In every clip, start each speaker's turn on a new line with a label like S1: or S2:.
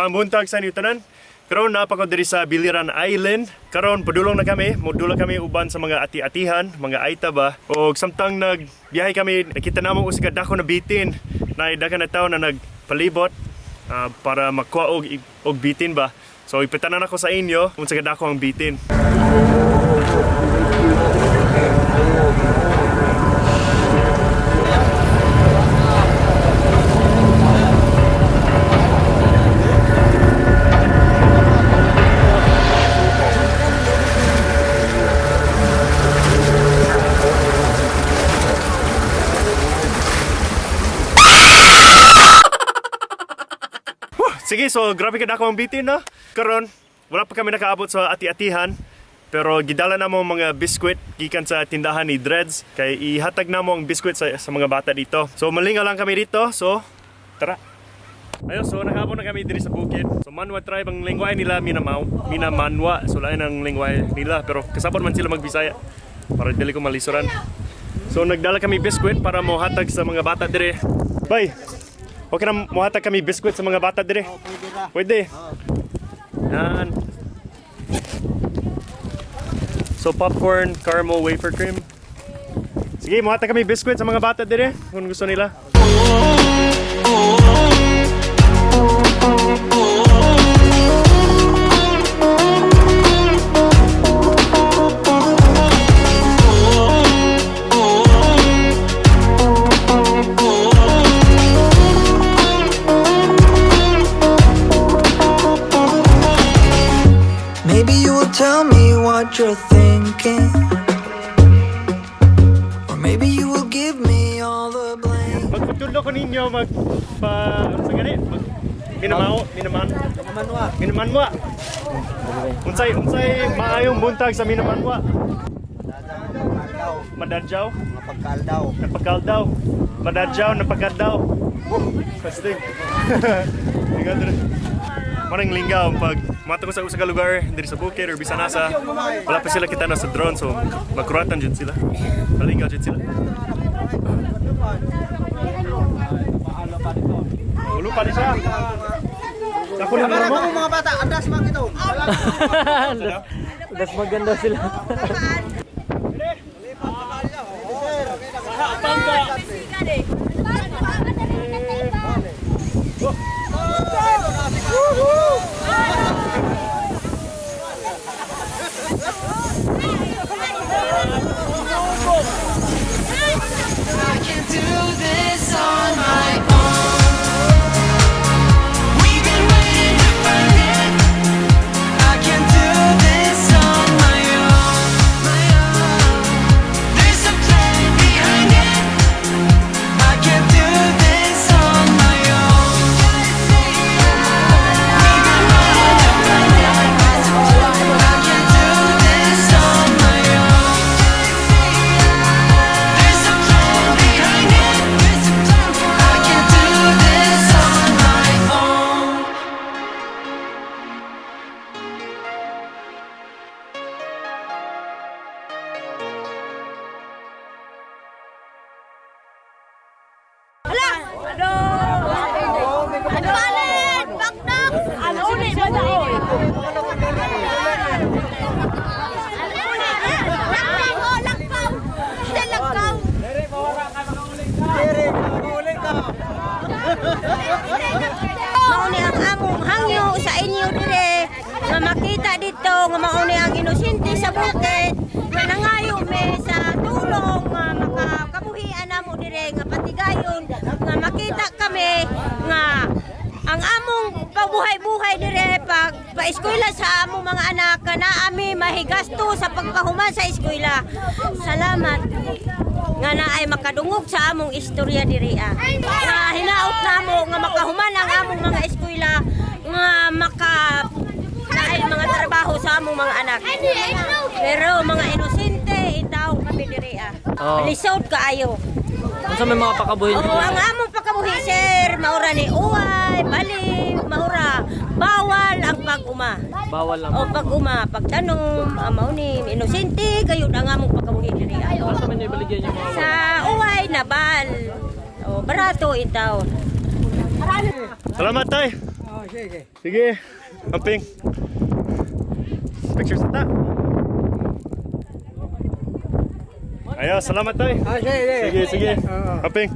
S1: Mabuntag sa inyo tanan. Karon naa pa ko diri sa Biliran Island. Karon padulong na kami, modula kami uban sa mga ati-atihan, mga aita ba. Og samtang nagbiyahe kami, nakita namo usa ka dako na bitin. Na daghan na tawo na nagpalibot para makuha og bitin ba. So ipitanan ako sa inyo unsa ka dako ang bitin. Sige, so grabe ka dako ang bitin na. Karon, wala pa kami nakaabot sa ati-atihan. Pero gidala namo ang mga biskwit gikan sa tindahan ni Dreads kay ihatag namo ang biskwit sa mga bata dito. So malingaw lang kami dito. So tara. Ayun, so nakaabot na kami diri sa bukid. So Manwa tribe ang lengguwahe nila Minamaw, Minamanwa. So lain ang lengguwahe nila pero kasabot man sila magbisaya para dili ko malisuran. So nagdala kami biskwit para mohatag sa mga bata dire. Bay. Okay na mohatag kami biskwit sa mga bata dire. Pwede. Yan. So popcorn, caramel, wafer cream. Sige, mohatag kami biskwit sa mga bata dire kung gusto nila.
S2: Maybe you will tell me what you're thinking. Or maybe you will give me all the blame.
S1: Magpatudlo ko ninyo mag pa ano sa gani? Mag minamao, minaman. Minamanwa. Minamanwa. Unsay maayong buntag sa minamanwa? Madadyaw,
S3: Mapagkaldaw.
S1: napakaldaw. Madadyaw, napakaldaw. Woo! Fasting. Ingat rin. Marang linggaw pag mata ko sa usa ka lugar diri sa bukid or bisan asa wala pa sila kita na sa drone, so magkuratan jud sila. Malingaw jud sila. Ulo pa ni siya. Sa kuno mo.
S3: Mga bata, andas man ito.
S4: Das maganda sila.
S2: I can do this on my own. We've been waiting to find it. I can do this on my own. My own. There's a plan behind it. I can do this on my own. We've been waiting to find it. I can do this on my own. There's a plan behind it. I can do this on my own.
S5: Palit! Bakdak! Ano ulit ba na oy? Lakaw! Lakaw! Lakaw!
S3: Dere, makauli ka.
S5: Mauni ang among hangyo sa inyo dire nga makita dito nga mauni ang inosente sa bukid nga nangayo me sa tulong nga makakabuhian namo dire nga patigayon nga makita kami nga ang among pagbuhay-buhay dire pag paeskwela sa among mga anak kana ami mahigasto sa pagpahuman sa eskwela. Salamat nga naay makadungog sa among istorya diri ah. Nga hinaot namo nga makahuman ang among mga eskwela nga maka naay mga trabaho sa among mga anak. Pero mga inosente intaw kami diri ah.
S4: Oo.
S5: Lisod kaayo.
S4: Unsa may mga pakabuhin
S5: Oo, ang among pakabuhi sir, maura ni uway, bali, maura. Bawal ang pag-uma.
S4: Bawal lang.
S5: O pag-uma, pagtanom, mao ni inosente kayo ang among pakabuhi diri ah.
S4: Asa man ibaligyan yung mga
S5: Sa uway nabal. O barato itaw.
S1: Salamat tay.
S3: Sige.
S1: Sige. Amping. Picture sa ta. Ayo, salamat tay.
S3: Ah, sige.
S1: Sige, sige. Amping.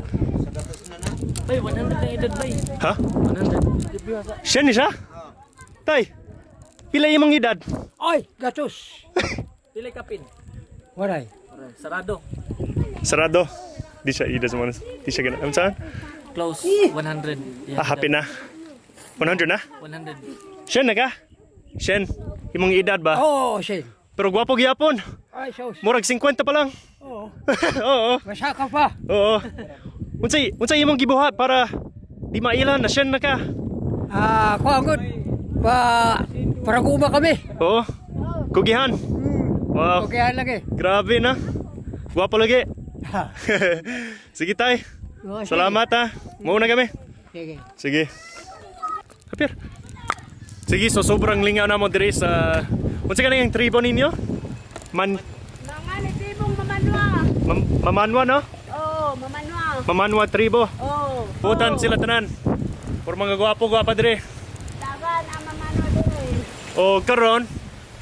S4: Bay, 100 lang edad, bay.
S1: Ha?
S4: 100.
S1: Siya ni siya? Tay. Pila imong edad?
S3: Ay, gatos.
S4: Pila kapin.
S3: Waray.
S4: Sarado.
S1: Sarado. Di siya ida sa mga. Di siya ganun. Saan?
S4: Close. 100. Yeah,
S1: Ah, happy na. 100 na?
S4: 100.
S1: Shen na ka? Shen, imong edad ba?
S3: Oo, oh, sige.
S1: Pero gwapo gyapon.
S3: Ay, sus.
S1: Murag 50 pa lang.
S3: Oo.
S1: Oo.
S3: Masaka pa.
S1: Oo. Unsay unsay imong gibuhat para di mailan na Shen na ka?
S3: Ah, kuha good. Pa, para kuma kami.
S1: Oo. Kugihan. Wow.
S3: Okay, lagi.
S1: Grabe na. Gwapo lagi.
S3: Ha.
S1: Sige tay.
S3: Oo, sige.
S1: Salamat ha. Mauna kami.
S3: Sige.
S1: Sige. Apir. Sige, so sobrang lingaw na mo diri sa unsa kanang yung tribo ninyo? Man
S5: Mga ni Tibong Mamanwa.
S1: Mamanwa no?
S5: Oo, Mamanwa.
S1: Mamanwa tribo.
S5: Oo.
S1: Butan sila tanan. Por mga gwapo-gwapa dire.
S5: Tagan ang Mamanwa dire.
S1: O karon,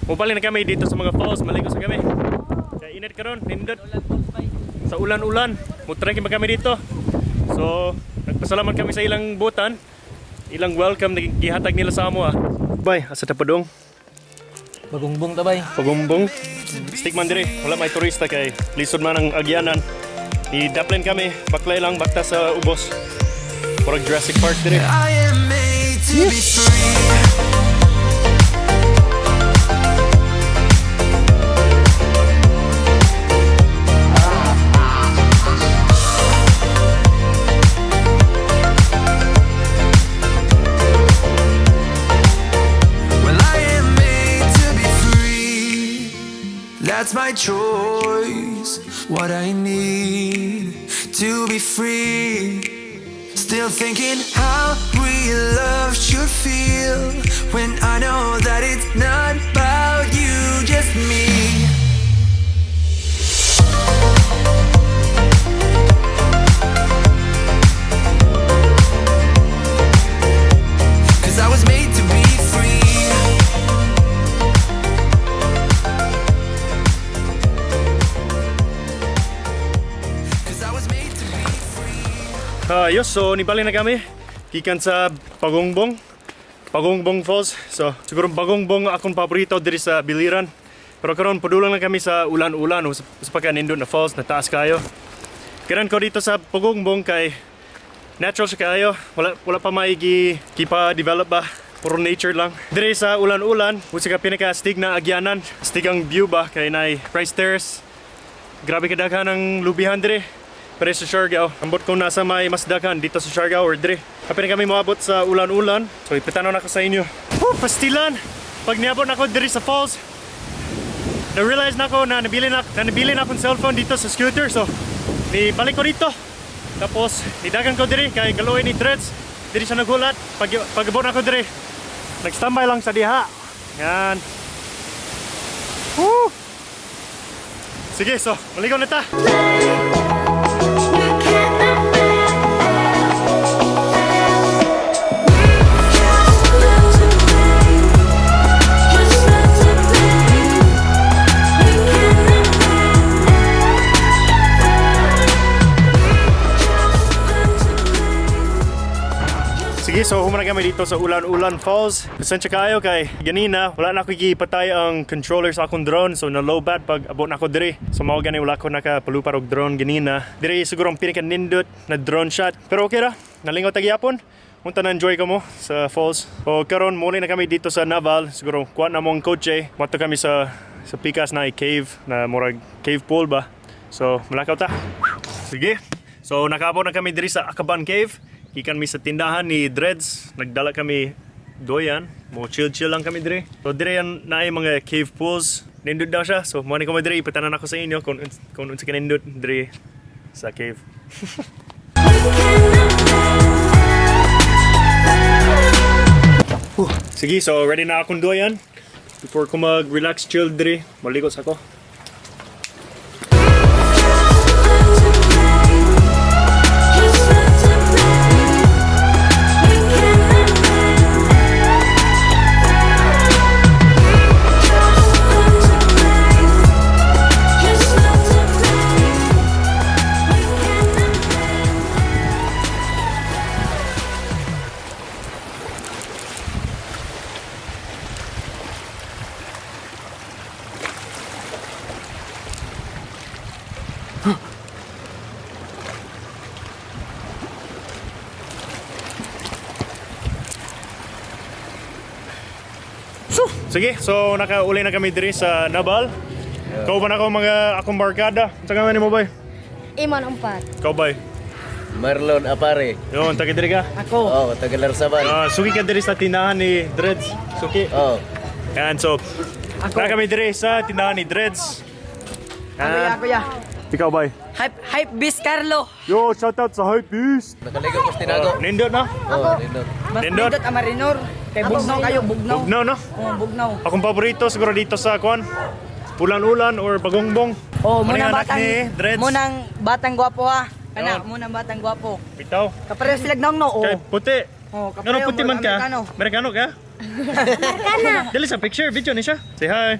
S1: mubali na kami dito sa mga falls, maligo sa kami. Kaya init karon, nindot. Sa ulan-ulan, mutrekking pa kami dito. So, nagpasalamat kami sa ilang butan. Ilang welcome na gihatag nila sa amo ah. Bay, asa ta padong?
S4: Bagungbong ta, bay.
S1: Pagumbong. Stick man dire, wala may turista kay lisod man ang agyanan. Ni Daplin kami, baklay lang bakta sa ubos. Murag Jurassic Park dire.
S2: I am made to be free. Well, I am made to be free. That's my choice. What I need to be free. Still thinking how real love should feel when I know that it's not about you, just me. 'Cause I was made to be free. 'Cause I was made to be free.
S1: Ayos, so nibalik na kami. Gikan sa Pagongbong. Pagongbong Falls. So, siguro Pagongbong akong paborito diri sa Biliran. Pero karon padulong lang kami sa ulan-ulan o sa pagka nindot na falls na taas kayo. Karon ko dito sa Pagongbong kay natural siya kayo. Wala pa maigi kipa develop ba. Puro nature lang. Diri sa ulan-ulan, usa ka pinaka astig na agyanan. Astig ang view ba kay nay rice terrace. Grabe kadaghan ang lubihan dire. Pero sa Siargao, ambot kung nasa may mas daghan dito sa Siargao or dire. Kapin kami moabot sa ulan-ulan. So ipitanaw na ko sa inyo. Woo, pastilan! Pag niabot na ako diri sa falls, na-realize na ako na nabili na akong cellphone dito sa scooter. So, ni balik ko dito. Tapos, nidagan ko diri kay galoy ni Dreads. Diri siya naghulat. Pag abot na ako diri, nag-standby lang sa diha. Yan. Woo! Sige, so, maligaw na ta. Sige, so humana kami dito sa Ulan-Ulan Falls. Pasensya kayo kay ganina, wala na ako gipatay ang controller sa akong drone, so na low bat pag abot na ako diri. So mao gani wala ko nakapalupad og drone ganina. Diri siguro ang pinaka nindot na drone shot. Pero okay ra, nalingaw ta gyapon. Unta na enjoy ko mo sa falls. O karon muli na kami dito sa Naval, siguro kuha na mong kotse. Mato kami sa pikas na cave na murag cave pool ba. So malakaw ta. Sige. So nakaabot na kami diri sa Akaban Cave. Gikan mi sa tindahan ni Dreads. Nagdala kami doyan. Mo chill chill lang kami diri. So diri yan naay mga cave pools. Nindot daw siya. So mo ni ko diri ipatanan ako sa inyo kung unsa kanindot diri sa cave. Whew. Sige, so ready na akong doyan. Before ko mag-relax chill diri, maligo sa ko. Sige, so nakauli na kami diri sa Nabal. Kauban ako mga akong barkada. Unsa nga nimo, bay?
S5: Iman Umpat.
S1: Ikaw, bay?
S6: Marlon Apare.
S1: Yon, taga diri ka.
S3: Ako.
S6: Oh, taga Larsaban.
S1: Ah, suki ka diri sa tindahan ni Dreads. Suki.
S6: Oh,
S1: Yan, so
S3: Ako.
S1: na kami diri sa tindahan ni Dreads.
S3: Ako ya,
S1: Yan.
S3: ako ya.
S1: Ikaw, bay?
S3: Hype, Hype Beast Carlo.
S1: Yo, shout out sa Hype Beast.
S6: Nakaligo ko sa tinago.
S1: Nindot na?
S6: Oh, nindot.
S3: Mas
S1: Nindot.
S3: nindot ang Marinor. Kay bugnaw kayo, bugnaw.
S1: Bugnaw, no?
S3: Oh, bugnaw.
S1: Akong paborito siguro dito sa kwan. Ulan-ulan or bagongbong.
S3: Oh,
S1: Ano
S3: munang
S1: yung anak
S3: batang
S1: ni Dreads?
S3: munang batang gwapo ha. Kana,
S1: Yun.
S3: munang batang gwapo.
S1: Bitaw.
S3: Kapareho sila gnong no. Oh.
S1: Kay puti.
S3: Oh,
S1: Ngano
S3: kapareho
S1: puti man ka?
S3: Amerikano.
S1: Amerikano ka? Amerikano. Dali sa picture, video ni siya. Say hi.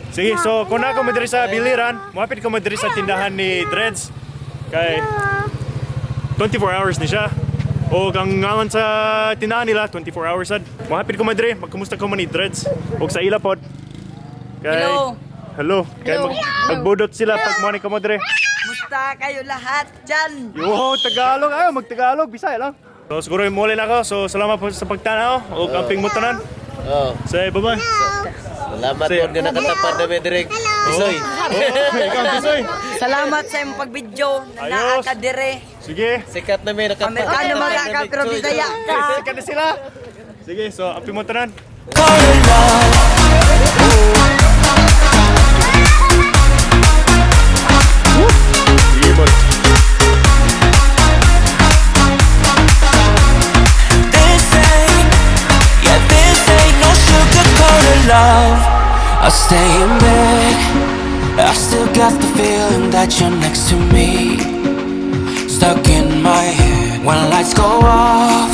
S1: Sige, so kung na ako mo diri sa biliran, muhapit ko mo diri sa tindahan ni Dreads. Kay 24 hours ni siya. O ang ngalan sa tindahan nila, 24 hours sad. Muhapit ko mo diri, magkumusta ko man ni Dreads. Og sa ila pod. Kay,
S3: Hello.
S1: Hello. Kay magbudot sila pag mo ni ko mo diri.
S3: Musta kayo lahat dyan?
S1: Yo, Tagalog. Ayaw, mag-Tagalog. Bisaya lang. So, siguro yung muli na ako. So, salamat po sa pagtanaw. O kamping mo tanan.
S6: Oh,
S1: Say, bye-bye.
S6: Salamat
S1: Say-
S6: po nga nakatapad na mi direk. Isoy.
S1: Oh, ikaw, Tisoy.
S3: Salamat sa imong pagbidyo na naa
S1: Ayos.
S3: ka dire.
S1: Sige.
S6: Sikat na mi nakatapad.
S3: Amerikano mga ka pero Bisaya ka.
S1: Sikat na sila. Sige, so, amping mo tanan.
S2: Call it love.
S1: Sige, boy.
S2: This ain't, yeah, this ain't no sugar-coated love. I stay in bed. I still got the feeling that you're next to me. Stuck in my head when lights go off.